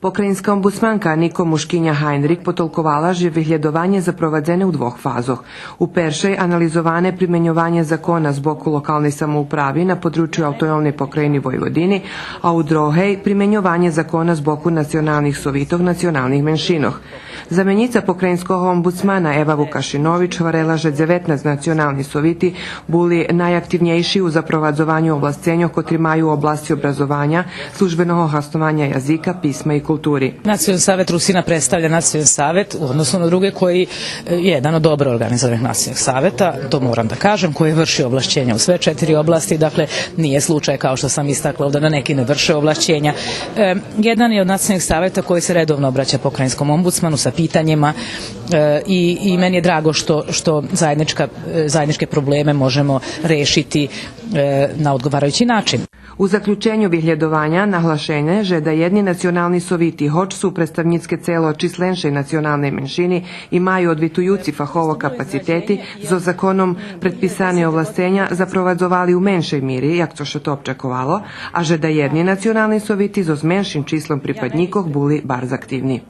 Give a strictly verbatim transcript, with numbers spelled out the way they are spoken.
Покраїнска омбудсманка Нико Мушкиня Гайнрик потолковала же виглєдованє запровадзене у двох фазох. У першей анализоване применьованє закона з боку локалней самоуправи на подручю Автономней покраїни Войводини, а у другей применьованє закона з боку националних совитох националних меншинох. Заменїца покраїнского омбудсмана Ева Вукашинович гварела же дзеветнац национални совити були найактивнєйши у запровадзованю овласценьох котри маю у обласци образованя, службеного гаснованя язика, писма и култури. Nacionalni savet Rusina predstavlja Nacionalni savet u odnosu na druge koji, e, je jedan od dobro organizovanih nacionalnih saveta, to moram da kažem, koji vrši ovlašćenja u sve četiri oblasti, dakle, nije slučaj, kao što sam istakla ovde, da neki ne vrše ovlašćenja. E, jedan je od nacionalnih saveta koji se redovno obraća pokrajinskom ombudsmanu sa pitanjima, e, i, i meni je drago što, što zajednička, e, zajedničke probleme možemo rešiti, e, na odgovarajući način. У заключеню виглєдованя наглашене же даєдни национални совити, гоч су представнїцке цело численшей националней меншини и маю одвитуюци фахово капацитети, зоз законом предписани овласценя запровадзовали у меншей мири, як цо ше то очековало, а же даєдни национални совити зоз меншим числом припаднїкох були барз активни.